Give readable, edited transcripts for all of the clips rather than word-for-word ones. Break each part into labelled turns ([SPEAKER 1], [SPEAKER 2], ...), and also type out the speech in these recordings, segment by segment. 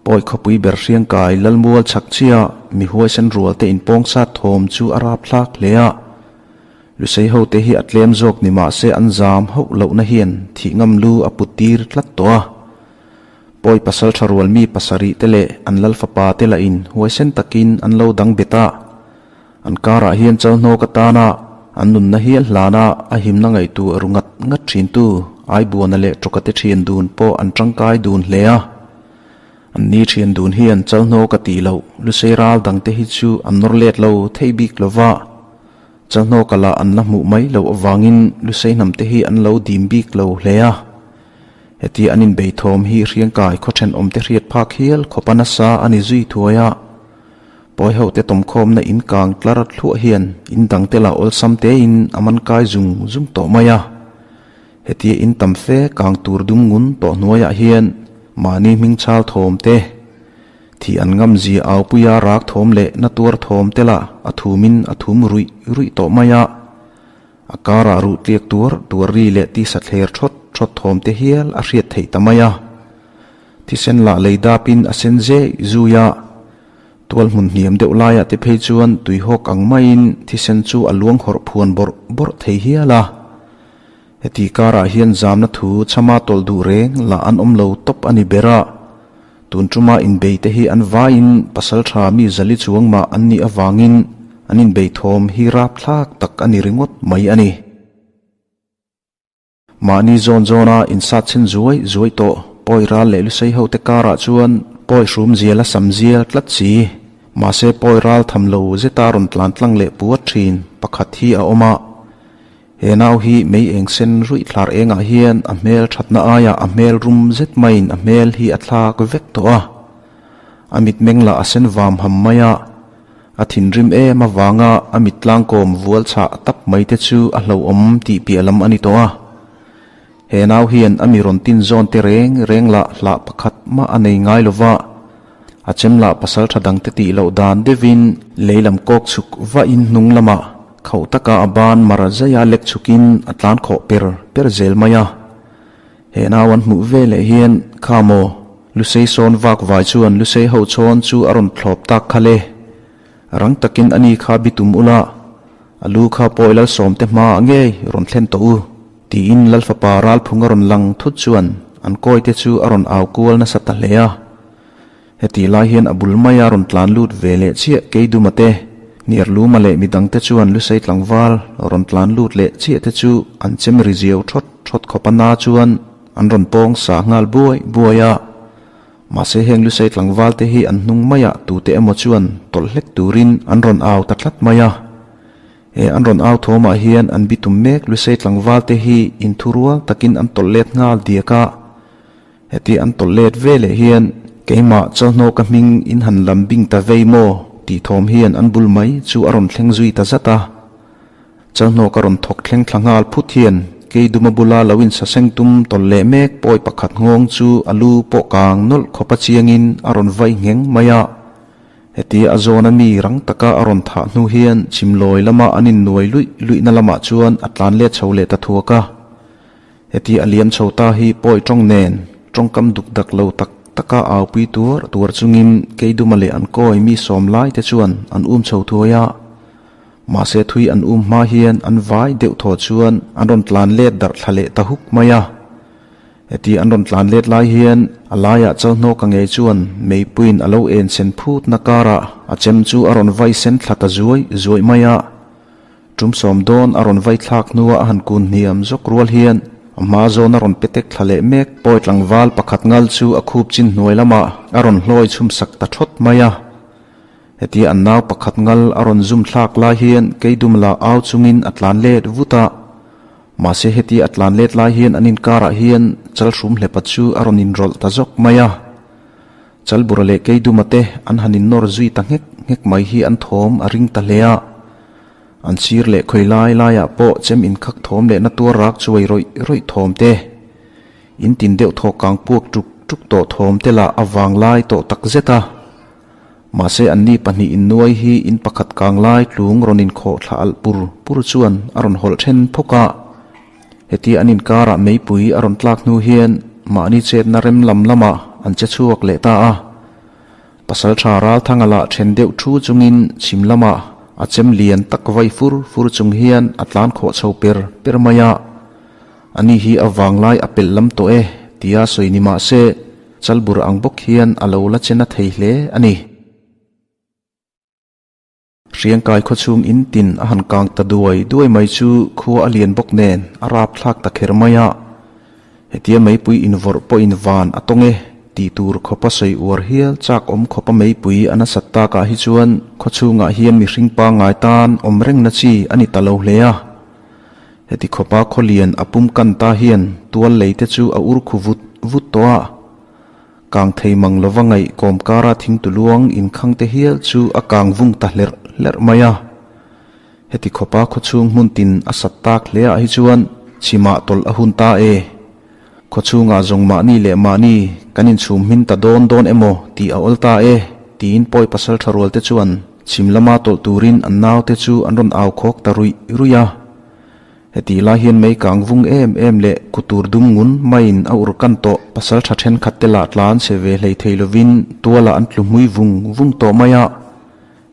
[SPEAKER 1] Pawi khawpui ber Hriangkai Lalmual chhak chiah mi huaisen rual te inpawng sat thawm chu a rapthlak hle a. Lusei ho te hi a tlem zawk ni mah se an zam hauh lohna hian thih ngam lu a put tir tlat tawh a. Pawi pasal tha rual mi pasarih te leh an lal fapa te lah in huaisen takin an lo dang bet a. An karah hian Chalhnawk atana an nunna hial hlana a himna ngaihtuah ru ngat ngat thintu Aibuana leh Tawkate thian dun pawh an tangkai dun hle a. An ni thian dun hian Chalhnawk a tih loh Lusei ral dangte hi chu an nawr let lo thei bik lo va. Chalhnawka lah an la hmuh mai loh avangin Lusei hnamte hi an lo dim bik lo hle a. Heti an inbeithawm hi Hriangkai khaw thenawmte hriat phak hial khawpa nasa a ni zui thuai a. Pawi ho te tawmkhawmna in kang tlar thluah hian in dang te lah awlsam tein a man kai zung zung tawh mai a. Hetia in tam fe kang tur dum ngun tawh hnuaiah hian mahni hming chhal thawm te, thih an ngam zia aupuia rak thawm leh na tuar thawm te lah a thumin a thum ruih ruih tawh mai a. A karah ruh tliak tuar tuar ri leh tisa thler thawt thawt thawm te hial a hriat theih ta mai a. Thisen lah lei dapin a sen zeh zui a. Tual hmun hniam deuh laiah te phei chuan tuihawk ang maiin thisen chu a luang hawrh phuan bawrh bawrh thei hial a. Heti karah hian zamna thu chhama tawlh duh reng lah an awm lo tawp a ni ber a. Tun tuma inbei te hi an vaiin pasal tha mi zali chuang mah an nih avangin an inbei thawm hi rapthlak tak a ni ringawt mai a ni. Mahni zawn zawna insat chhin zuai zuai tawh pawi ral leh lusei ho te karah chuan pawi hrum zial a sam zial tlat si. Mahse pawi ral tham lo zeta rawn tlan tlang leh puat thin pakhat hi a awm a. He nau hi mei eng sen ruih thlar engah hian a hmel thatna aiah a hmel rum zet maiin a hmel hi a thlak vek tawh a. A mitmeng lah a sen vam ham mai a. A thinrim em avanga a mit tlangkawm vual chhah tap mai te chu a hlauhawm tih piah lam a ni tawh a. He nau hian a mi rawn tin zawn te reng reng lah hlah pakhat mah a nei ngai lo va, a chem lah pasal tha dang te tih loh dan deuhin lei lam kawk chhuk vahin hnung lamah khauh taka a ban mar zaia lek chhukin a tlan khawh per per zel mai a. He nau an hmuh ve leh hian kha maw? Lusei sawn vak vai chuan Lusei ho chhawn chu a rawn thlawp tak kha le. Rang takin a ni kha bitum ula, a lu kha pawi Lalsawm te hmaah ngei rawn thlen tawh u, tiin Lalfapa ralphung a rawn lang thut chuan an kawi te chu a rawn au kual nasa ta hle a. Heti lai hian a bul maia rawn tlan lut ve leh chiah Keiduma te, Hniarluma leh midangte chuan Lusei tlangval rawn tlan lut leh chiah te chu an chem ri ziau thawt thawt khawp a na chuan an rawn pawng sa nghal buai buai a. Mahse heng Lusei tlangval te hi an hnung maiah tute emaw chuan tawlh hlek turin an rawn au ta tlat mai a. He an rawn au thawmah hian an bitum mek Lusei tlangval te hi inthurual takin an tawlh let nghal diak a. Heti an tawlh let ve leh hian keimah chawhnaw ka hming in han lam bing ta vei maw tih thawm hian an bul mai chu a rawn thleng zui ta zat a. Chawhnaw ka rawn thawk thleng thla nghal phut hian Keiduma bula lo insaseng tum tawlh leh mek pawi pakhat nghawng chu a lu pawh kang nawlh khawpa chiangin a rawn vai ngheng mai a. Heti a zawna mi rang taka a rawn thah hnu hian chhimlawi lama an innuai luih luihna lamah chuan a tlan let chho leh ta thuak a. Heti a liam chho ta hi pawi tawng nen, tawngkam duk dak lo tak taka aupui tuar tuar chungin Keiduma leh an kawi mi sawm lai te chuan an um chho thuai a. Mahse thui an um hma hian an vai deuh thaw chuan an rawn tlan let darh thla leh ta huk mai a. Heti an rawn tlan let lai hian a laiah Chalhnawka ngei chuan meipuiin a lo en sen phutna karah a chem chu a rawn vai sen thla ta zuai zuai mai a. Tum sawm dawn a rawn vai thlak hnua a han kun hniam zawk rual hian a hma zawn a rawn pe tek thla leh mek. Pawi tlangval pakhat ngal chu a khup chin hnuai lamah a rawn hlawi chhum sak ta thawt mai a. Hetia an nau pakhat ngal a rawn zum thlak lai hian Keidum la au chungin a tlan let vut a. Mahse hetia a tlan let lai hian an inkarah hian Chalhrum hlepa chu a rawn inrawlh ta zawk mai a. Chalbura leh Keiduma te an han innawr zui ta nghek nghek mai hi an thawm a ring ta hle a. An sir leh khawi lai laiah pawh chem inkhak thawm leh na tuar rak chuai rawih rawih thawm te, in tin deuh thawk kang puak tuk tuk tawh thawm te lah a vang lai tawh tak zet a. Mahse anni pahnih innuai hi in pakhat kang lai tlung rawn inkhawh thla alh pur pur chuan a rawn hawlh then phawk a. Heti an inkarah meipui a rawn tlak hnu hian mahni chetna rem lam lamah an che chhuak leh ta a. Pasalṭha Ralthanga lah ṭhen deuh ṭhu chungin chhim lamah a chem lian tak vai fur fur chung hian a tlan khawh chho per per mai a. Ani hi a vanglai a pelh lam tawh e tia sawi ni mah se, chalbur ang bawk hian a lo la che na thei hle a ni. Hriangkai khawchhung in tin a han kang ta duai duai mai chu khua a lian bawk nen a rap thlak ta kher mai a. Hetia meipui invawrh pawhin van a tawng e tih tur khawpa sawi uar hial chak awm khawpa meipui a nasat takah hi chuan khawchhungah hian mihring pangngai tan awm rengna chi a ni ta lo hle a. Heti khawpa khawlian a pum kan ta hian tual lei te chu a ur khu vut vut tawh a. Kang thei mang lova ngaih kawm kara thingtu luang inkhang te hial chu a kang vung ta hlerh hlerh mai a. Heti khawpa khawchhung hmun tin a sat tak hle ah hi chuan chhimah tawlh a hun ta e. Khawchhungah zawng mahni leh mahni kan inchhum hmin ta dawn dawn emaw tih a awl ta e, tiin pawi pasal tha rual te chuan chhim lama tawlh turin an naute chu an rawn au khawk ta ruih ruih a. Hetih lai hian mei kang vung em em leh kutur dum ngun maiin a ur kan tawh. Pasal tha thenkhat te lah tlan che ve hlei thei lovin tualah an tlu hmui vung vung tawh mai a.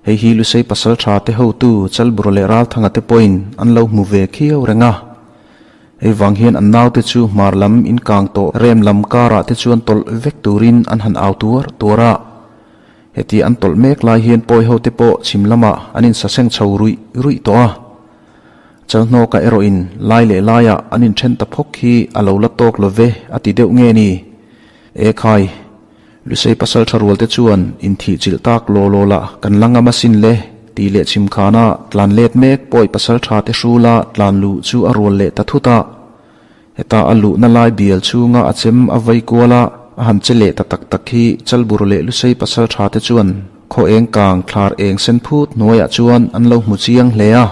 [SPEAKER 1] Hei hi Lusei pasal tha te hotu Chalbura leh Ralthanga te pawhin an lo hmu ve khiau reng a. Hei vang hian an naute chu hmar lam inkang tawh rem lam karah te chuan tawlh vek turin an han au tuar tuar a. Heti an tawlh mek lai hian pawi hote pawh chhim lamah an insaseng chho ruih ruih tawh a. Chalhnawka erawhin lai leh laiah an inthen ta phawk hi a lo la tawk lo ve a ti deuh nge ni? E khai, Lusei pasal tha rualte chuan inthih chilh tak law law lah kan la ngam asin le tih leh chhimkhana tlan let mek pawi pasal tha te hrula tlan luh chu a rual leh ta thut a. Heta a luhna lai bial chhunga a chem a vei kual a, a han che leh ta tak tak hi Chalbur leh Lusei pasal tha te chuan khaw eng kang thlar eng sen phut hnuaiah chuan an lo hmu chiang hle a.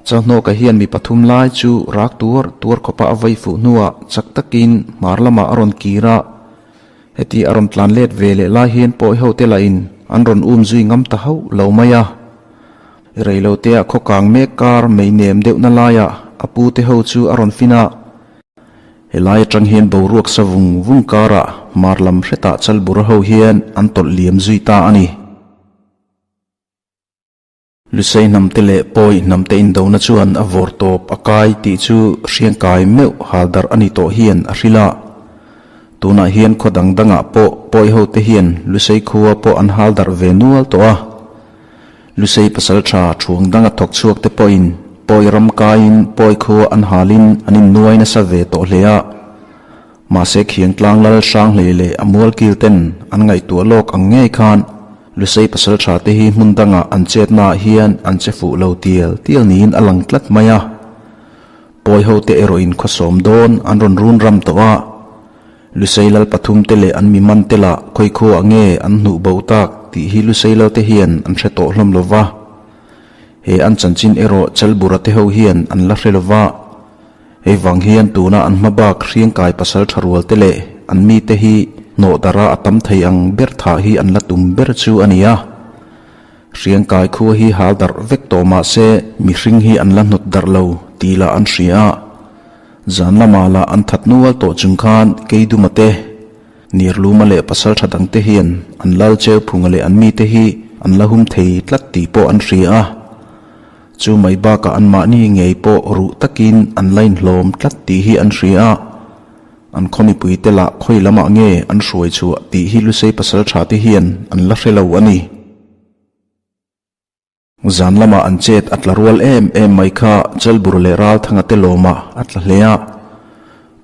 [SPEAKER 1] Chalhnawka hian mi pathum lai chu rak tuar tuar khawpa a vei fuh hnuah chak takin hmar lamah a rawn kir a. Heti a rawn tlan let ve leh lai hian pawi ho te lahin an rawn um zui ngam ta hauh lo mai a. Reiloteah khaw kang mek kar mei nem deuhna laiah a pu te ho chu a rawn fin a. Helai atang hian boruak sa vung vung karah hmar lam hretah Chalbura ho hian an tawlh liam zui ta a ni. Lusei hnamte leh Pawi hnamte indona chuan a vawr tawp a kai tih chu hriangkai meuh hal darh a ni tawh hian a hrilh a. Tunah hian khaw dang dangah pawh Pawi hote hian Lusei khua pawh an hal darh ve nual tawh a. Lusei pasal tha thuang danga thawk chhuak te pawhin Pawi ram kaiin Pawi khua an halin an innuai nasa ve tawh hle a. Mahse khiang tlang lal hrang hlei leh a mual kil ten an ngaihtuah lawk ang ngei khan Lusei pasal tha te hi hmun dangah an chetna ah hian an che fuh lo tial tial niin a lang tlat mai a. Pawi ho te erawh in khawsawm dawn an rawn run ram tawh a. Lusei lal pathum te leh an mi man te lah khawikhua nge an hnuh bo tak tih hi Lusei lal te hian an hre tawh hlawm lo va. He an chanchin erawh Chalbura te ho hian an la hre lo va. Hei vang hian tuna an hma bak hriangkai pasal tha rual te leh an mite hi hnawh dara a tam thei ang ber thah hi an la tum ber chu a ni a. Hriangkai khua hi hal darh vek tawh mah se mihring hi an la hnawt darh lo tih lah an hria a. Zan lamah lah an that nual tawh chung khan Keiduma te, Nirluma leh pasal tha dangte hian an lal cheu phunga leh an mite hi an la hum thei tlat tih pawh an hria a. Chu mai bakah anmahni ngei pawh ruh takin an la inhlawm tlat tih hi an hria a, an khaw mipuite lah khawi lamah nge an hruai chhuah tih hi Lusei pasal tha te hian an la hre lo a ni. Zan lamah an chet a tla rual em em mai kha Chalbur leh Ralthanga te lawmah a tla hle a.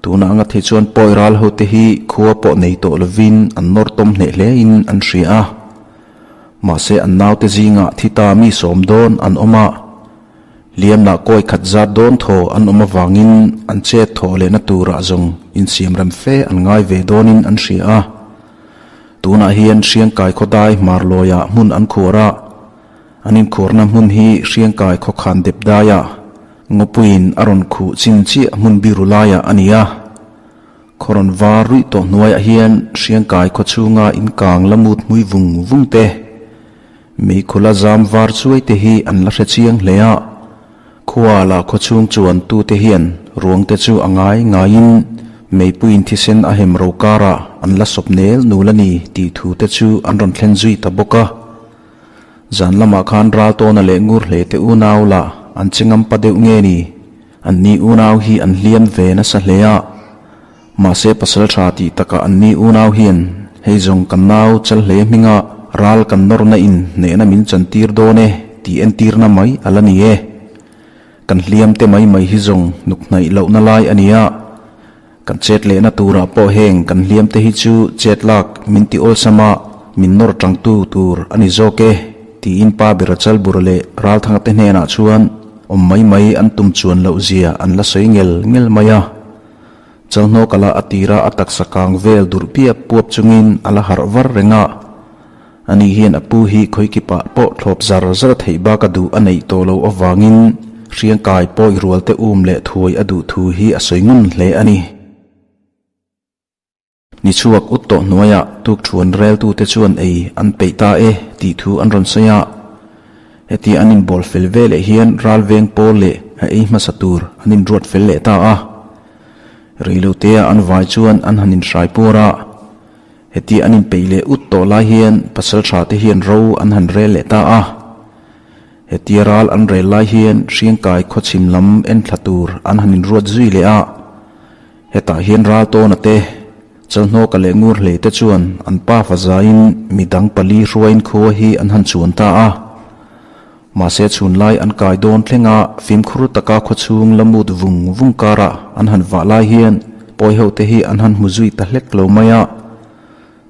[SPEAKER 1] Tuna anga thei chuan pawi ral hote hi khua pawh nei tawh lovin an nawr tawm hneh hlein an hria a. Mahse an naute zingah thi ta mi sawm dawn an awm a, hliamna kawi khat zat dawn thaw an awm avangin an chet thaw lehna turah zawng insiamrem fe an ngai ve dawnin an hria a. Tunah hian Hriangkai khawdai hmarlawiah hmun an khuar a, an inkhuarna hmun hi Hriangkai khawkhan dep daiah Ngawpuiin a rawn khuh chin chiah hmun biru laiah a ni a. Khaw rawn var ruih tawh hnuaiah hian Hriangkai khaw chhunga inkang la mut hmui vung vung te, meikhula zam var chuai te hi an la hre chiang hle a. Khua la khaw chhung chuan tute hian ruang te chu a ngai ngaiin Meipuiin thisen a hem ro karah an la sawp nel nul a ni tih thu te chu an rawn thlen zui ta bawk a. Zan lamah khan Raltawna leh Ngurhlei te unau lah an che ngam pa deuh nge ni? An ni unau hi an hliam ve nasa hle a. Mahse pasal tha tih takah an ni unau hian hei zawng kan nau Chalhlei hminga ral kan nawrna in hnehna min chantir dawn e tih entirna mai a la ni e. Kan hliam te mai mai hi zawng hnuk hnaih lohna lai a nia. Kan chet lehna turah pawh heng kan hliam te hi chu chet lak min ti awlsam a, min nawr tangtu tur a ni zawk e, tiin Pa Bera Chalbura leh Ralthanga te hnenah chuan awm mai mai an tum chuan loh zia an la sawi ngel ngel mai a. Chalhnawk ala a tira a taksa kang vel durh piap puap chungin a la harh var reng a. Ani hian a pu hi khawikipah pawh thlawp zar zar theih bak a duh a neih tawh loh avangin hriangkai pawi rualte um leh thuai a duh thu hi a sawi ngun hle a ni. Ni chhuak ut tawh hnuaiah tukthuan reltute chuan ei an peih ta e tih thu an rawn sawi a. Heti an inbawl fel ve leh hian ralveng pawl leh a ei hmasa tur an inruat fel leh ta a. Reilotea an vai chuan an han inhrai puar a. Heti an inpeih leh ut tawh lai hian pasal tha te hian ro an han rel leh ta a. Hetia ral an rel lai hian Hriangkai khawchhim lam enthla tur an han inruat zui leh a. Hetah hian Raltawna te, Chalhnawka leh Ngurhlei te chuan an pa fazaiin midang pali hruaiin khua hi an han chuan ta a. Mahse chhunlai an kai dawn thlenga fimkhur taka khawchhung la mut vung vung karah an han vah lai hian pawiho te hi an han hmu zui ta hlek lo mai a.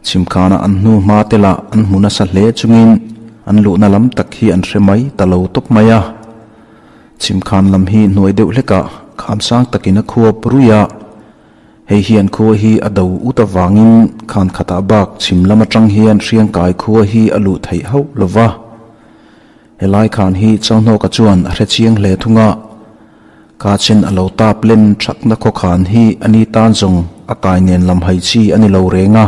[SPEAKER 1] Chhimkhana an hnu hma te lah an hmu nasa hle chungin an luhna lam tak hi an hre mai ta lo tawp mai a. Chhimkhan lam hi hnuai deuh hlekah kham sang takin a khuap ruih a. Hei hian khua hi a do ut avangin khan khatah bak chhim lam atang hian Hriangkai khua hi a luh theih hauh lo va. Helai khan hi Chalhnawka chuan a hre chiang hle thung a, ka chen a lo tap len thakna khaw khan hi a ni tan zawng a kai nen lam hai chi a ni lo reng a.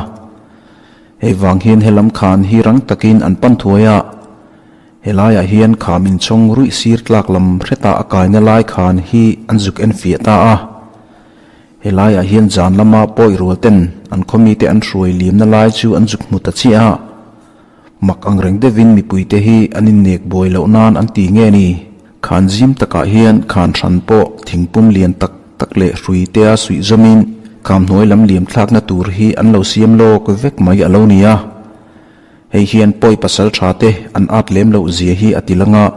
[SPEAKER 1] Hei vang hian helam khan hi rang takin an pan thuai a. Helaiah hian kham inchawng ruih sir tlak lam hretah a kaina lai khan hi an zuk en fiah ta a. Helaiah hian zan lama pawi rual ten an khawmite an hruai liamna lai chu an zuk hmu ta chiah a. Mak ang reng deuhin mipuite hi an innek buai loh nan an ti nge ni? Khan zim takah hian khan hran pawh thingpum lian tak tak leh hrui tea suih zawmin kham hnuai lam liam thlakna tur hi an lo siam lawk vek mai a lo ni a. Hei hian pawi pasal tha te an at lem loh zia hi a ti lang a.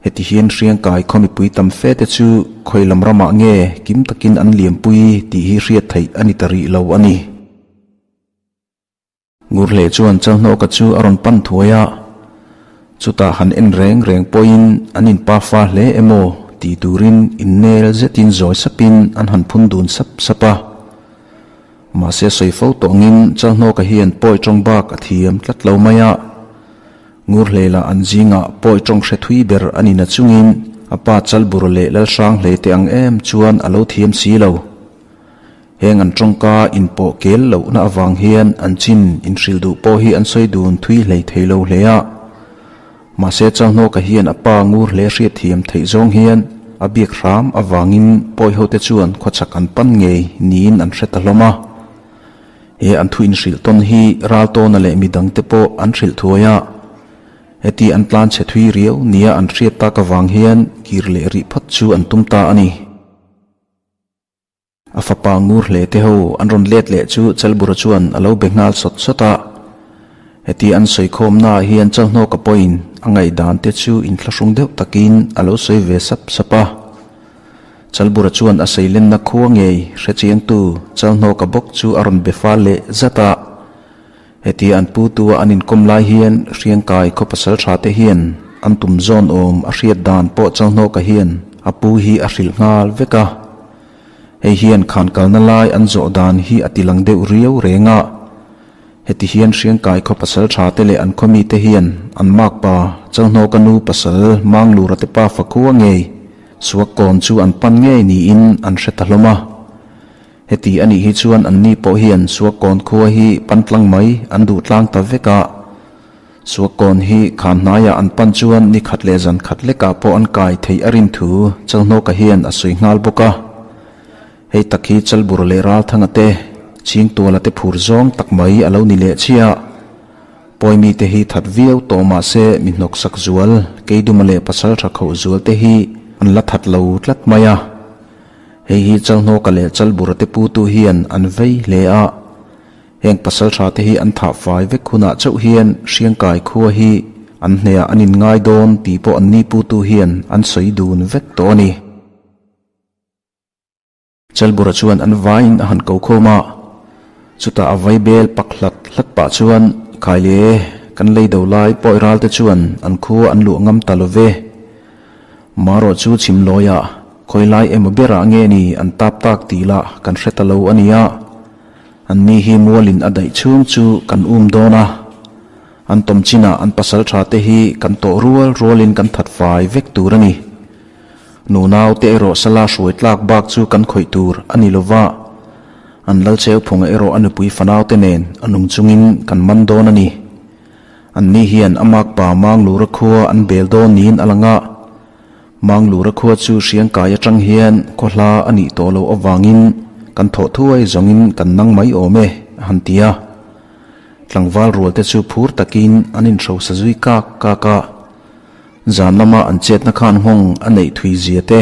[SPEAKER 1] Heti hian Hriangkai khaw mipui tam fe te chu khawi lam ramah nge kim takin an liampui tih hi hriat theih a ni ta rih lo a ni. Ngurhleh chuan Chalhnawka chu a rawn pan thuai a, chutah han en reng reng pawhin an inpa fa hle emaw tih turin innel zetin zawi sapin an han phun dun sap sap a. Mahse sawi fo tawngin Chalhnawka hian pawi tawng bak a thiam tlat lo mai a. Ngurhleila an zingah pawi tawng hre thui ber a ni na chungin a pa Chalbura leh Lalhranghlei te ang em chuan a lo thiam si lo. Heng an tawngka inpawh kel lohna avang hian an chin inhrilh duh pawh hi an sawi dun thui hlei thei lo hle a. Mahse Chalhnawka hian a pa ngur hle hriatthiam theih zawng hian a biak hram avangin pawihote chuan khawchhak an pan ngei niin an hre ta hlawm a. He an thu inhrilh tawn hi Raltawna leh midangte pawh an hrilh thuai a. Heti an tlan chhe thui riau nia an hriat tak avang hian kir leh rih phawt chu an tum ta a ni. A fapa ngur hle te ho an rawn let leh chu Chalbura chuan a lo be nghal sawt sawt a. Heti an sawikhawmna ah hian Chalhnawka pawhin a ngaihdan te chu inthlahrung deuh takin a lo sawi ve sap sap a. Chalbura chuan a seilenna khua ngei hrechiangtu Chalhnawka bawk chu a rawn be fal leh zat a. Heti an putu a an inkawm lai hian Hriangkai khaw pasal tha te hian an tum zawn awm a hriat dan pawh Chalhnawka hian a pu hi a hrilh nghal vek a. Hei hian khan kalna lai an zawh dan hi a tilang deuh riau reng a. Heti hian Hriangkai khaw pasal tha te leh an khaw mite hian an makpa Chalhnawka nu pasal Manglura te pa fakhua ngei Suakkawn chu an pan ngei niin an hre ta hlawm a. Heti a nih hi chuan anni pawh hian Suakkawn khua hi pan tlang mai an duh tlang ta vek a. Suakkawn hi khan hnaiah an pan chuan ni khat leh zan khat lekah pawh an kai theih a rin thu Chalhnawka hian a sawi nghal bawk a. Hei tak hi Chalbur leh Ralthanga te, Chhingtuala te phur zawng tak mai a lo ni leh chiah. Pawimi te hi that viau tawh mah se mi hnawksak zual, Keiduma leh Pasaltha khoh zual te hi an la that lo tlat mai a. Hei hi Chalhnawka leh Chalbura te putu hian an vei hle a. Heng pasaltha te hi an thah fai vek hunah chauh hian Hriangkai khua hi an hnehah an inngai dawn tih pawh an ni putu hian an sawi dun vek tawh a ni. Chalbura chuan an vaiin a han ko khawm a, chutah a vai bel pak hlat hlat pah chuan, Khaile, kan lei do lai pawi ral te chuan an khua an luah ngam ta lo ve. Marawh chu chhim lawiah khawi lai emaw berah nge ni an tap tak tih lah kan hre ta lo a nia. An ni hi mualin a daih chhung chu kan um dawn a, an tawm chinah an pasal tha te hi kan tawh rual rualin kan that fai vek tur a ni. Nunau te erawh sala hruai tlak bak chu kan khawih tur a ni lova, an lal cheu phunga erawh a nupui fanau te nen a nung chungin kan man dawn a ni. An ni hian a makpa Manglura khua an bel dawn niin a lang a, Manglura khua chu Hriangkai atang hian khaw hla a nih tawh loh avangin kan thawh thuai zawngin kan nang mai awm e, a han ti a. Tlangval rual te chu phur takin an inhrosa zui kak kak a. Zan lama an chetna khan nghawng a neih thui zia te,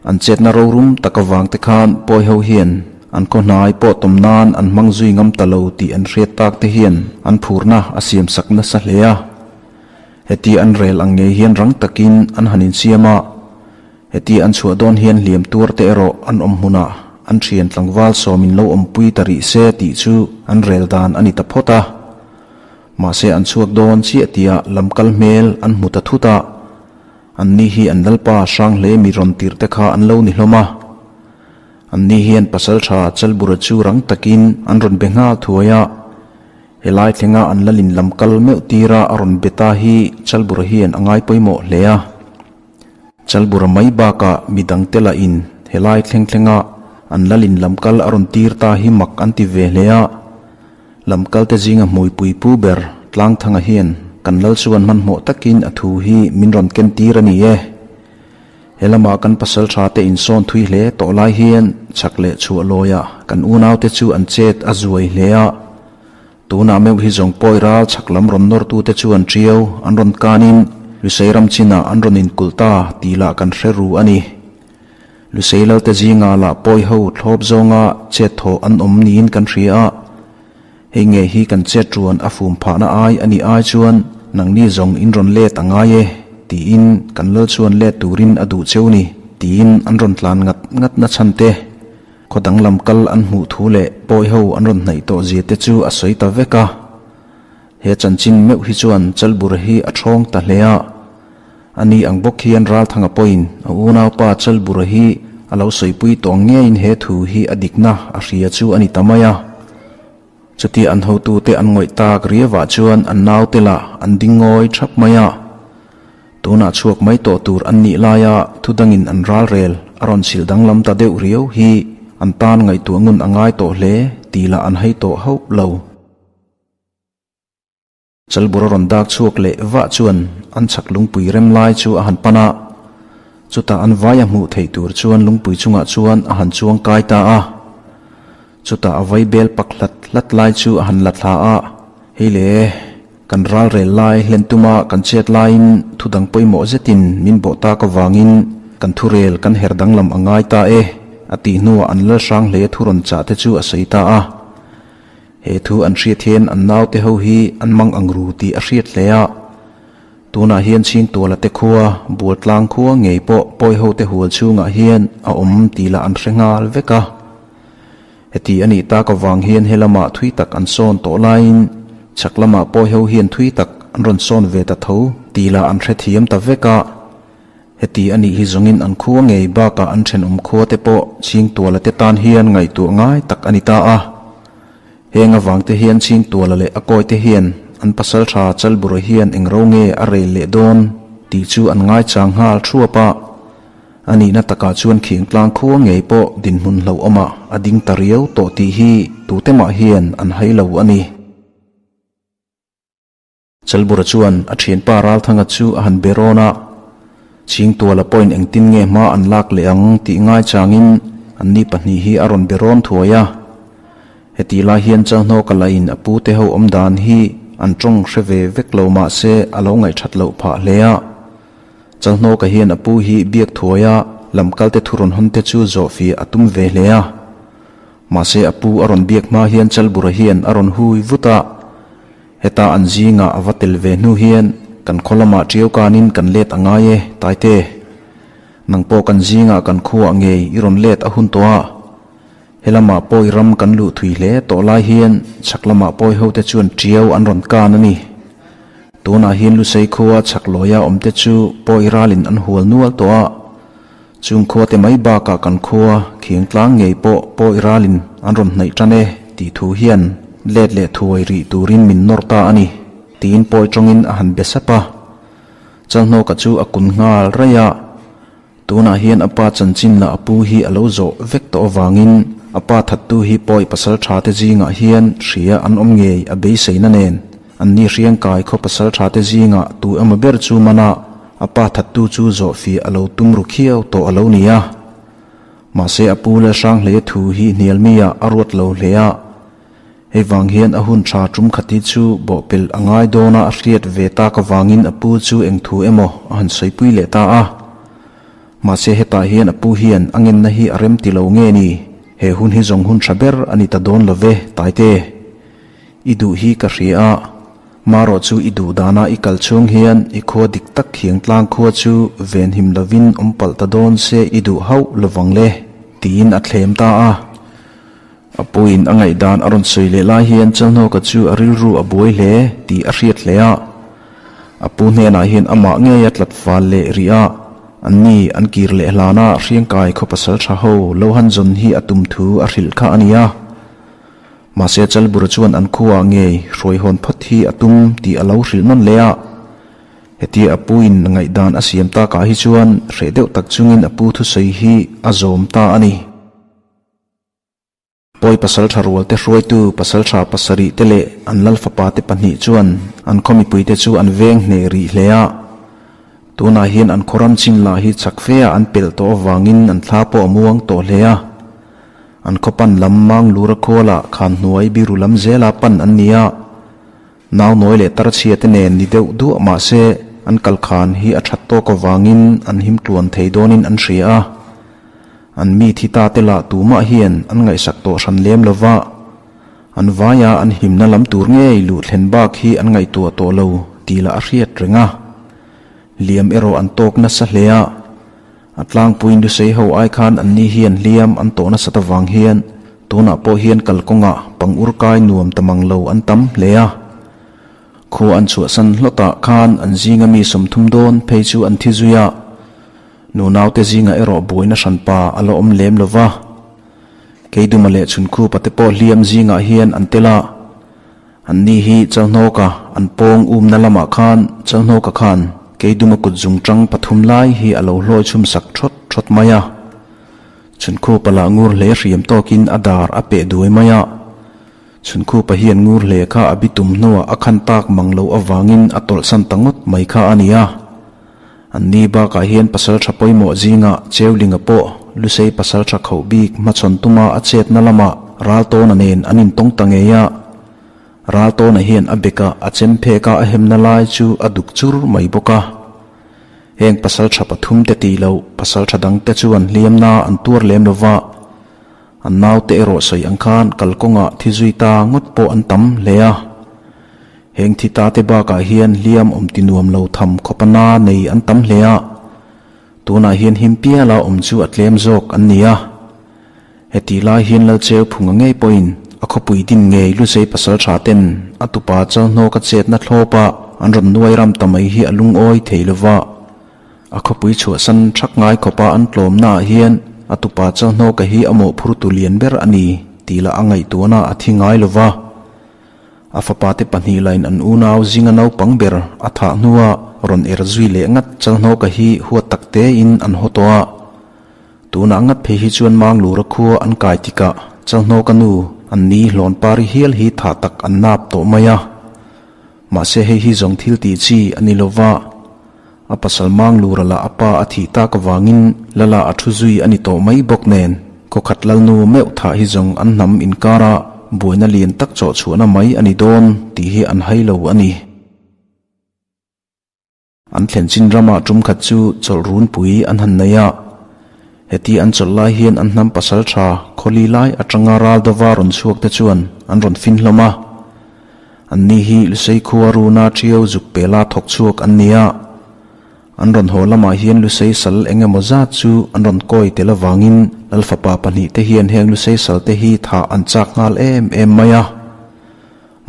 [SPEAKER 1] an chetna rorum tak avang te khan pawi ho hian an khaw hnai pawh tawm nan an hmang zui ngam ta lo tih an hriat tak te hian an phurna a siam sak nasa hle a. Heti an rel ang ngei hian rang takin an han insiam a, heti an chhuah dawn hian hliam tuar te erawh an awm hmunah an thian tlangval sawmin lo awmpui ta rih se tih chu an rel dan a ni ta phawt a. Mahse an chhuak dawn chiah tia lam kal hmel an hmu ta thut a, an ni hi an lalpa hrang hle mi rawn tirh te kha an lo ni hlawm a. An ni hian pasaltha Chalbura chu rang takin an rawn be nghal thuai a, helai thlenga an lalin lam kal meuh tira a rawn be ta hi Chalbura hian a ngai pawimawh hle a. Chalbura mai bakah mi dangte lahin helai thleng thlenga an lalin lam kal a rawn tir ta hi mak an ti ve hle a. Lamkalte zinga hmuipui pu ber Tlangthanga hian kan lal chuan hmanhmawh takin a thu hi min rawn ken tir a ni e. He lama kan pasal tha te insawn thui hle tawh lai hian chak leh chhuah lawia kan unaute chu an chet a zuai hle a. Tunah meuh hi zawng pawi ral chhak lam rawn nawrtute chu an ṭiau an rawn kanin Lusei ram chinah an rawn inkulh ta tih lah kan hre ru a ni. Lusei Lalte zinga lah pawi ho thlawp zawnga chet thawh an awm niin kan hria a, hei nge hi kan chet ruan a fum phahna ai a nih ai chuan nangni zawng in rawn let a ngai e tiin kan lal chuan let turin a duh cheu ni tiin an rawn tlan ngat ngat na chhan te, khaw danglam kal an hmuh thu leh pawi ho an rawn hnaih tawh zia te chu a sawi ta vek a. He chanchin meuh hi chuan Chalbura hi a thawng ta hle a. A ni ang bawk hian Ralthanga pawhin a unaupa Chalbura hi a lo sawipui tawh ngeiin he thu hi a dikna a hria chu a ni ta mai a. Chutia an hotute an ngawih tak riavah chuan an naute lah an ding ngawi thap mai a. Tunah chhuak mai tawh tur an nih laia thu dangin an ralrel a rawn chhilh danglam ta deuh riau hi an tan ngaihtuah ngun a ngai tawh hle tih lah an hai tawh hauh lo. Chalbura rawn dak chhuak leh vah chuan an chhak lungpui rem lai chu a han pan a, chutah an vai a hmuh theih tur chuan lungpui chungah chuan a han chuang kai ta a. Chutah a vai bel pak hlat hlat lai chu a han la thla a, Hei le, kan ral rel lai hlen tuma kan chet laiin thu dang pawimawh zetin min bawh tak avangin kan thu rel kan her danglam a ngai ta e, a tih hnuah an lal hrang hle thu rawn chah te chu a sawi ta a. He thu an hriat hian an naute ho hi an mang ang ru tih a hriat hle a. Tunah hian Chhingtuala te khua, Bualtlang khua ngei pawh pawi ho te hual chhungah hian a awm tih lah an hre nghal vek a. Heti a nih tak avang hian he lamah thui tak an sawn tawh laiin chhak lamah pawi ho hian thui tak an rawn sawn ve ta tho tih lah an hrethiam ta vek a. Heti a nih hi zawngin an khua ngei bakah an thenawm khua te pawh Chhingtuala te tan hian ngaihtuah ngai tak a ni ta a. Heng avang te hian Chhingtuala leh a kawi te hian an pasal tha Chalbura hian eng ro nge a rel leh dawn tih chu an ngaichang nghal thuap a. A nihna takah chuan Khiangtlang khua ngei pawh dinhmun hlauhawmah a ding ta riau tawh tih hi tute mah hian an hai lo a ni. Chalbura chuan a thianpa Ralthanga chu a han be rawn a, Chhingtuala pawhin engtin nge hma an lak leh ang tih ngai changin anni pahnih hi a rawn be rawn thuai a. Hetih lai hian Chalhnawka lahin a pute ho awm dan hi an tawng hre ve vek lo mah se a lo ngaihthat loh phah hle a. Chalhnawka hian a pu hi biak thuai a, lamkalte thu rawn hawn te chu zawh fiah a tum ve hle a. Mahse a pu a rawn biak hma hian Chalbura hian a rawn hui vut a. Heta an zingah a va tel ve hnu hian kan khaw lamah ṭiau kanin kan let a ngai e, Taite. Nang pawh kan zingah kan khuaah ngei i rawn let a hun tawh a. He lamah pawi ram kan luh thui hle tawh lai hian chhak lamah pawi hote chuan ṭiau an rawn kan a ni. Tunah hian Lusei khua chhak lawia awmte chu pawi ralin an hual nual tawh a. Chung khuate mai bakah kan khua khiang tlang ngei pawh pawi ralin an rawn hnaih tan e tih thu hian let leh thuai rih turin min nawr ta a ni, tiin pawi tawngin a han be sap a. Chalhnawka chu a kun nghal raih a. Tunah hian a pa chanchin lah a pu hi a lo zawh vek tawh avangin a pa thattu hi pawi pasal tha te zingah hian hria an awm ngei a beiseina nen anni hriangkai khaw pasal tha te zingah tu emaw ber chu mana a pa thattu chu zawh fiah a lo tum ru khiau tawh a lo ni a. Mahse a pu Lalhranghleia thu hi hnialmi-ah a ruat lo hle a. Hei vang hian a hun tha tum khat hi chu bawhpelh a ngai dawn a, a hriat ve tak avangin a pu chu eng thu emaw a han sawipui leh ta a. Mahse hetah hian a pu hian a ngenna hi a rem ti lo nge ni? He hun hi zawng hun tha ber a ni ta dawn lo ve, Taite. I duh hi ka hria a, marawh chu i duh dana i kal chhung hian i khua dik tak khiang tlang khua chu venhim lovin awm palh ta dawn se i duh hauh lovang le, tiin a thlem ta a. A puiin a ngaihdan a rawn sawi leh lai hian Chalhnawka chu a rilru a buai hle tih a hriat hle a. A pu hnenah hian amah ngei a tlat fal leh rih a, anni an kir leh hlana Hriangkai khaw pasal tha ho lo han zawn hi a tum thu a hrilh kha a ni a. Mahse Chalbura chuan an khuaah ngei hruaihawn phawt hi a tum tih a lo hrilh nawn leh a. Hetia a puiin ngaihdan a siam takah hi chuan hreh deuh tak chungin a pu thusawi hi a zawm ta a ni. Pawi pasaltha rualte hruaitu pasaltha pasarih te leh an lal fapa te pahnih chuan an khaw mipuite chu an veng hneh rih hle a. Tunah hian an khaw ram chin lah hi chak fe ah an pelh tawh avangin an thla pawh a muang tawh hle a. An khaw pan lam Manglura khualah khan hnuai biru lam zela pan an ni a. Naunawi leh tarchhia te nen ni deuh duah mah se an kal khan hi a that tawk avangin an him tluan thei dawnin an hria a. An mi thi ta te lah tumah hian an ngaihsak tawh hran lem lo va, an vaia an himna lam tur ngei luh thlen bak hi an ngaihtuah tawh lo tih lah a hriat reng a. Hliam erawh an tawk nasa hle a, a tlangpui nusei ho ai khan anni hian hliam an tawh nasat avang hian tunah pawh hian kalkawngah pangur kai nuam ta mang lo an tam hle a. Khua an chhuahsan hlawtah khan an zinga mi 30 dawn phei chu an thi zui a. Nunaute zingah erawh buaina hranpa a la awm lem lo va. Keiduma leh Chhunkhupa te pawh hliam zingah hian an tel a. Anni hi Chalhnawka an pawng umna lamah khan Chalhnawka khan Keiduma kut zungṭang pathum lai hi a lo hlawi chhum sak ṭhawt ṭhawt mai a. Chhunkhupa lah ngur hle hriam tawkin a dar a peh duai mai a. Chhunkhupa hian ngur hle kha a bitum hnuah a khan tak mang loh avangin a tawlhsan ta ngawt mai kha a ni a. Anni bakah hian pasal tha pawimawh zingah Cheulinga pawh Lusei pasal tha khauh bik hmachhawn tuma a chetna lamah Raltawna nen an intawng ta ngei a. Raltawna hian a bekah a chem phek a a hemna lai chu a duk chur mai bawk a. Heng pasal tha pathum te tih loh pasal tha dangte chuan hliamna an tuar lem lo va. An naute erawh sawi ang khan kalkawngah thi zui ta ngawt pawh an tam hle a. Heng thi ta te bakah hian hliam awm ti nuam lo tham khawp a na nei an tam hle a. Tunah hian him piala awm chu a tlem zawk an ni a. Heti lai hian Lalcheu phunga ngei pawhin a khawpui din ngei Luzei pasal tha ten a tupa Chalhnawka chetna thlawpa an rawn nuai ram ta mai hi a lungawi thei lova. A khawpui chhuahsan thak ngai khawpa an tlawmnaah hian a tupa Chalhnawka hi a mawhphurtu lian ber a ni tih lah a ngaihtuahna a thi ngai lova. A fapate pahnih lain an unau zinga naupang ber a thah hnua rawn er zui leh ngat Chalhnawka hi huat tak tein an haw tawh a. Tunah ngat phei hi chuan Manglura khua an kai tikah Chalhnawka nu an ni hlawn pari hial hi thah tak an nap tawh mai a. Mahse hei hi zawng thil tih chi a ni lova. A pasal Manglura lah a pa a thih tak avangin Lala a thu zui a ni tawh mai bawk nen. Khawkhat lalnu meuh thah hi zawng an hnam inkara buaina lian tak chawh chhuahna mai a ni dawn tih hi an hai lo a ni. An thlen chin ramah tum khat chu chawlh runpui an han nei a. Heti an chawlh lai hian an hnam pasal tha khawli lai atanga ral dova rawn chhuak te chuan an rawn fin hlawm a. Anni hi Lusei khua runa ṭhiau zuk pela thawk chhuak an ni a. An rawn haw lamah hian Lusei sal eng emaw zat chu an rawn kawi tel avangin Lalfapa pahnihte hian heng Lusei salte hi thah an chak nghal em em mai a.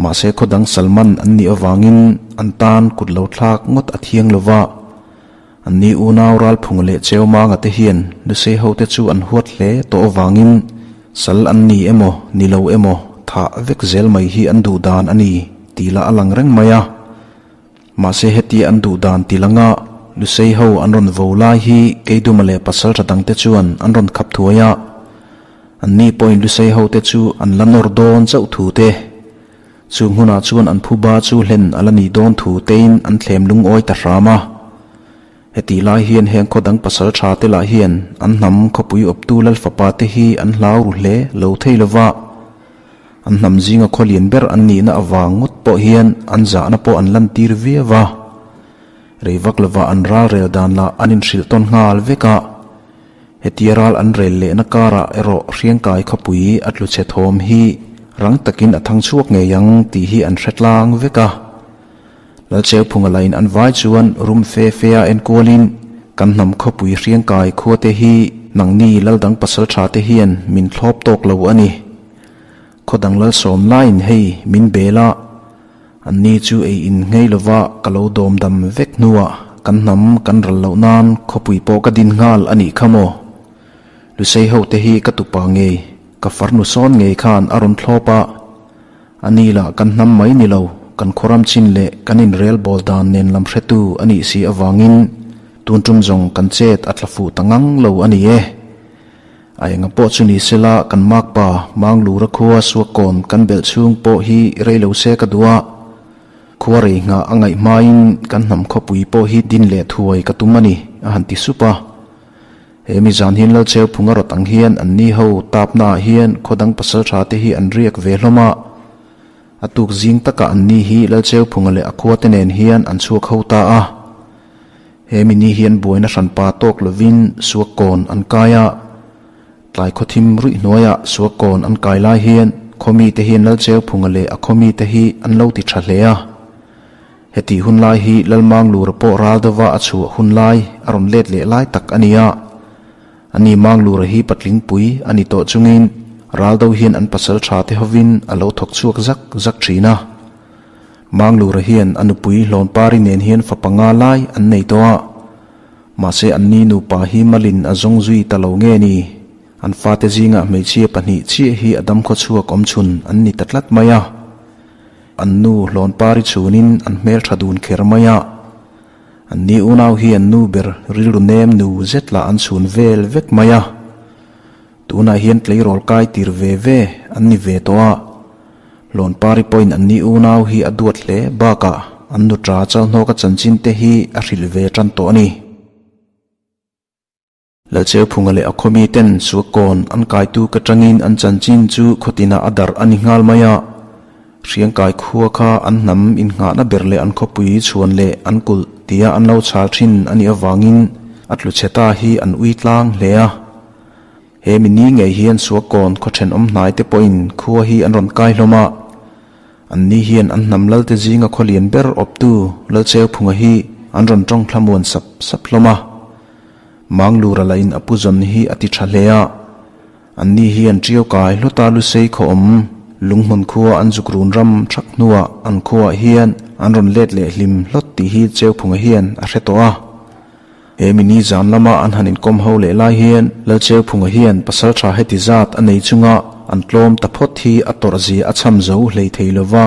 [SPEAKER 1] Mahse khaw dang sal man an nih avangin an tan kut lo thlak ngawt a thiang lo va. Anni unau Ralphunga leh Cheumanga te hian Lusei hote chu an huat hle tawh avangin sal an ni emaw ni lo emaw thah vek zel mai hi an duh dan a ni tih lah a lang reng mai a. Mahse hetia an duh dan ti langa Lusei ho an rawn vo lai hi Keiduma leh pasaltha dangte chuan an rawn khap thuai a. Anni pawhin Lusei hote chu an la nawr dawn chauh thu te, chung hunah chuan an phuba chu hlen a la nih dawn thu tein an thlem lungawi ta hram a. Hetih lai hian heng khaw dang pasaltha te lah hian an hnam khawpui awptu Lalfapa te hi an hlau ru hle lo thei lova. An hnam zinga khaw lian ber an nihna avang ngawt pawh hian an zahna pawh an lantir viau a. Rei vak lovah an ral rel dan lah an inhrilh tawn nghal vek a. Hetia ral an rel lehna karah erawh Hriangkai khawpui a tlu chhe thawm hi rang takin a thang chhuak ngei ang tih hi an hre tlang vek a. Lalcheuphunga lain an vai chuan rum fe fe a enkualin kan hnam khawpui Hriangkai khuate hi nangni Laldang pasaltha te hian min thlawp tawk lo a ni. Khaw dang Lalsawm laiin hei min bel a, anni chu ei in nghei lova ka lo dawm dam vek hnuah kan hnam kan ral loh nan khawpui pawh ka din nghal a nih kha maw? Lusei ho te hi ka tupa ngei, ka farnu sawn ngei khan a rawn thlawp a, a ni lah kan hnam mai ni lo, kan khawram chin leh kan inrel bawl dan nen lam hretu a nih si avangin tun tum zawng kan chet a tla fuh ta ngang lo a ni e. A enga pawh chu ni sela kan makpa Manglura khua Suakawn kan belh chhung pawh hi rei lo se ka duh a, khua rei nghah a ngaih hmain kan hnam khawpui pawh hi din leh thuai ka tum a ni, a han ti sup a. He mi zan hian Lalcheuphunga rawt ang hian an ni ho tapna ah hian khaw dang pasal tha te hi an riak ve hlawm a. A tuk zing takah an ni hi Lalcheuphunga leh a khua te nen hian an chhuak ho ta a. He mi ni hian buaina hranpa tawk lovin Suakkawn an kai a, tlai khawthim ruih hnuaiah Suakkawn an kai lai hian khawmite hian Lalcheuphunga leh a khawmite hi an lo ti tha hle a. Hetih hun lai hi Lalmanglura pawh ral deuha a chhuah hun lai a rawn let leh lai tak a ni a. Ani Manglura hi patlingpui a ni tawh chungin ral do hian an pasal tha te hovin a lo thawk chhuak zak zak thin a. Manglura hian a nupui Hlawnpari nen hian fa panga lai an nei tawh a, mahse anni nupa hi malin a zawng zui ta lo nge ni? An fate zingah hmeichhia pahnih chiah hi a damkhaw chhuak awm chhun an ni ta tlat mai a. An nu Hlawnpari chhunin an hmeltha dun kher mai a. Anni unau hi an nu ber rilru nem nu zet lah an chhun vel vek mai a. Tunah hian tleirawl kai tir ve ve an ni ve tawh a. Hlawnpari pawhin anni unau hi a duat hle bakah an nuṭa Chalhnawka chanchin te hi a hrilh ve tan tawh a ni. Lalcheuphunga leh a khawmi ten Suakawn an kaitu ka tangin an chanchin chu khawtinah a darh a ni nghal mai a. Hriangkai khua kha an hnam innghahna ber leh an khawpui chhuan leh an kulh tia an lo chhal thin a nih avangin a tlu chhe ta hi an ui tlang hle a. He mi ni ngei hian Suakawn khaw thenawm hnai te pawhin khua hi an rawn kai hlawm a. Anni hian an hnam lalte zinga khaw lian ber awptu Lalcheuphunga hi an rawn tawng thlamuan sap sap hlawm a. Manglura lahin a pu zawn hi a ti tha hle a. Anni hian Ṭiau kai hlawta Lusei khaw awm Lunghmun khua an zuk run ram ṭhak hnuah an khuaah hian an rawn let leh hlim hlawt tih hi Cheuphunga hian a hre tawh a. He mi ni zan lama an han inkawm ho leh lai hian Lalcheuphunga hian pasal ṭha heti zat a nei chunga an tlawm ta phawt hi a tawrh zia a chham zo hlei thei lova.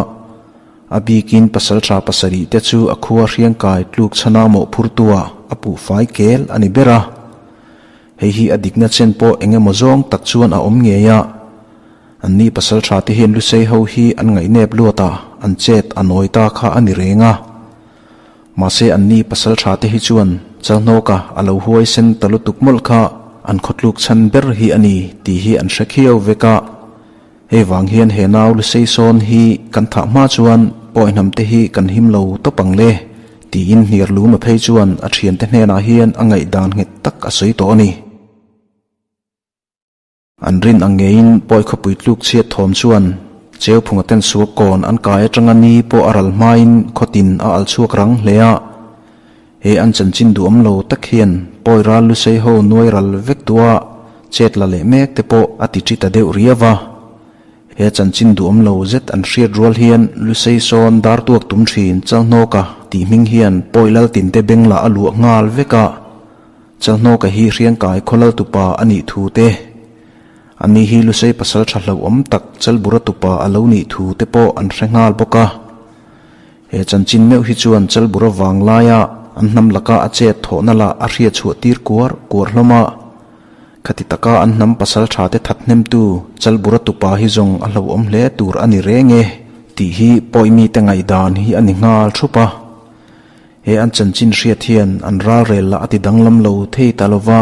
[SPEAKER 1] A bikin pasal ṭha pasarih te chu a khua hriangkai tluk chhana mawhphurtua a puh fai kel a ni ber a. Hei hi a dikna chen pawh eng emaw zawng tak chuan a awm ngei a. Anni pasal tha te hian Lusei ho hi an ngaihnep luat a, an chet a nawi ta kha a ni reng a. Mahse anni pasal tha te hi chuan Chalhnawka a lo huai sen ta lutuk mawlh kha an khawtluk chhan ber hi a ni tih hi an hre khiau vek a. Hei vang hian he nau lusei sawn hi kan thah hma chuan pawi hnam te hi kan him lo tawp ang le tiin hniar luma phei chuan a thiante hnenah hian a ngaihdan nghet tak a sawi tawh a ni. An rin ang ngeiin pawi khawpui tluk chhiat thawm chuan Cheuphunga ten suak kawn an kai atanga ni pawh a ral hmain khawtin a al chhuak rang hle a. He an chanchin duhawm lo tak hian pawi ral lusei ho nuai ral vek duha chet la leh mek te pawh a ti ṭi ta deuh riau a. He chanchin duhawm lo zet an hriat rual hian lusei sawn dar tuak tum ṭhin Chalhnawka tih hming hian pawi laltinte beng lah a luah nghal vek a. Chalhnawka hi Hriangkai khawlal tupa a nih thu te, ani hi Lusei pasal tha hlauhawm tak Chalbura tupa a lo nih thu te pawh an hre nghal bawk a. He chanchin meuh hi chuan Chalbura vang laia an hnam laka a chet thawhna lah a hriat chhuah tir kuar kuar hlawm a. Khati taka an hnam pasal tha te that hnemtu Chalbura tupa hi zawng a hlauhawm hle tur a ni reng e tih hi pawi mite ngaihdan hi a ni nghal thup a. He an chanchin hriat hian an ralrel lah a ti danglam lo thei ta lo va,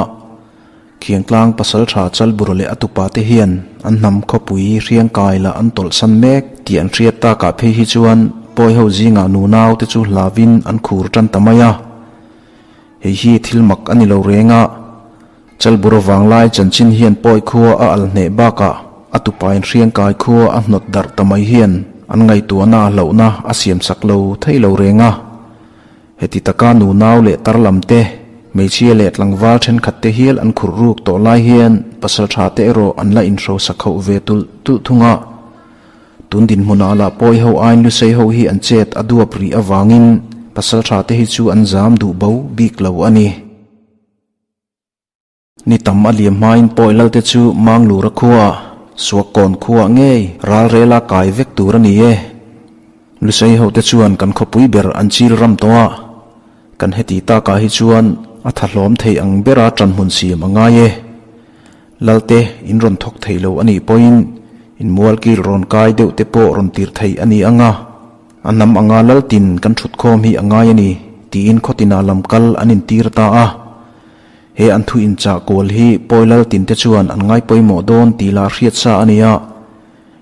[SPEAKER 1] Khiangtlang pasaltha Chalbura leh a tupa te hian an hnam khawpui hriangkai lah an tawlhsan mek tih an hriat takah phei hi chuan pawi ho zingah nunau te chu hlavin an khur tan ta mai a. Hei hi thil mak a ni lo reng a, Chalbura vanglai chanchin hian pawi khua a al hneh bakah a tupain hriangkai khua a hnawt darh ta mai hian an ngaihtuahna hlauhna a siamsak lo thei lo reng a. Heti taka nunau leh tar lam te, hmeichhia leh tlangval thenkhat te hial an khurh ruk tawh lai hian pasal tha te erawh an la inhrosak hoh ve tulh tulh thung a. Tun dinhmunah lah pawi ho aiin lusei ho hi an chet a duap rih avangin pasal tha te hi chu an zam duh bo bik lo a ni. Ni tam a liam hmain pawi lalte chu Manglura khuaah, Suakkawn khuaah ngei ralrela kai vek tur a ni e. Lusei hote chuan kan khawpui ber an chil ram tawh a, kan heti takah hi chuan a tha hlawm thei ang bera ṭanhmun siam a ngai e. Lalte in rawn thawk thei lo a nih pawhin in mualkil rawn kai deuh te pawh rawn tirh theih a ni ang a, a hnam anga laltin kan ṭhutkhawm hi a ngai a ni tiin khawtinah lamkal an intir ta a. He an thu inchah kual hi pawi lal tinte chuan an ngai pawimawh dawn tih lah hriat sa a ni a.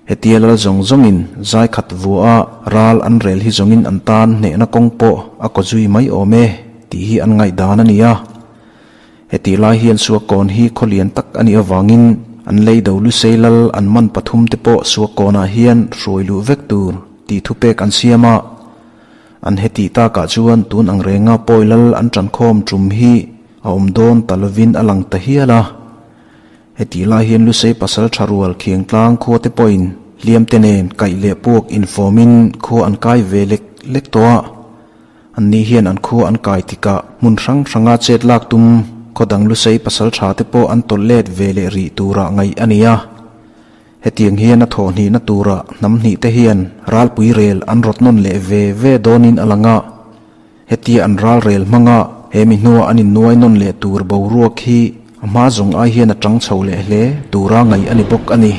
[SPEAKER 1] Hetia lal zawng zawngin zai khat vua a ral an rel hi zawngin an tan hnehna kawng pawh a kaw zui mai awm e tih hi an ngaihdan a ni a. Hetih lai hian Suakkawn hi khaw lian tak a nih avangin an lei do lusei lal an man pathum te pawh Suakkawnah hian hruai luh vek tur tih thupek an siam a. An hetih takah chuan tun ang renga pawi lal an ṭankhawm ṭum hi a awm dawn ta lovin a lang ta hial a. Hetih lai hian Lusei pasal ṭha rual Khiangtlang khua te pawhin hliam te nen kaih leh puak infawmin khua an kai ve lek lek tawh a. Anni hian an khua an kai tikah hmun hrang hranga chet lak tum khaw dang Lusei pasal ṭha te pawh an tawlh let ve leh rih turah ngaih a ni a. Hetiang hian a thawh hnihna turah hnam hnih te hian ralpui rel an rawt nawn leh ve ve dawnin a lang a. Hetia an ral rel hmanga he mi hnua an innuai nawn leh tur boruak hi a hma zawng ai hian a tang chho leh hle tura ngaih a ni bawk a ni.